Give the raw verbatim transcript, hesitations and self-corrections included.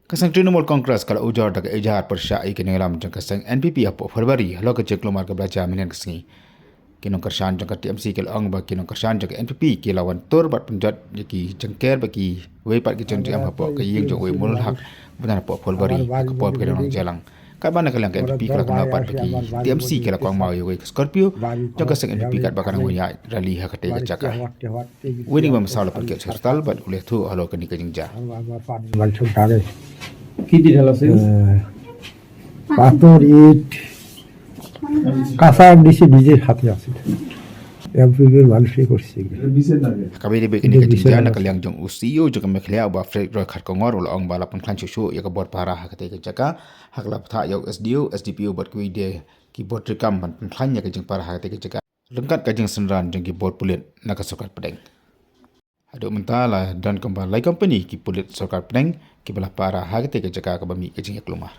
Ka seng Trinamool Congress ka la ujor da ka ijhar pyrshah ïa ki nongïalam jong ka seng N P P hapoh February halor ka jingkulmar kaba la jia mynhynnin ka sngi. Ki nongkyrshan jong ka T M C ki la ong ba ki nongkyrshan jong ka N P P ki la wan tur bad pynjot ïa ki jingker bad kiwei pat ki jingem hapoh ka ïing jong uwei u mawlynnai hok ba don hapoh February ha ka por ba ki dang nongjia lang. Katba na ka liang ka N P P ka la kynmaw pat ba ki T M C ki la kohnguh ïa uwei ka Scorpio jong ka seng N P P katba ka dang wan ïaid rally ha katei ka jaka. Uwei na ki bym saw la pynkit sha hospital bad u la ïathuh halor kane ka jingjia. কি দিন হলো, সিল? পাথর, ইট, কাঁচা দিছে, নিজের হাতে আছে। এমপিপির মানুষই করছে এগুলো। Haba ïadei bad kane ka jingjia, na ka liang jong u C E O jong ka Meghalaya, u Bah Fred Roy Kharkongor, u la ong ba la pynkhlaiñ shuh shuh ïa ka bor pahara ha katei ka jaka ha ka la bthah ïa u S D O, S D P O bad kiwei de ki bor treikam ban pynkhlaiñ ïa ka jingpahara ha katei ka jaka ryngkat ka jingsynran jong ki bor pulit na ka sorkar pdeng. Haduh mynta la don kumba lai kompani ki pulit sorkar pdeng kiba la pahara ha katei ka jaka kaba mih ka jingïakulmar.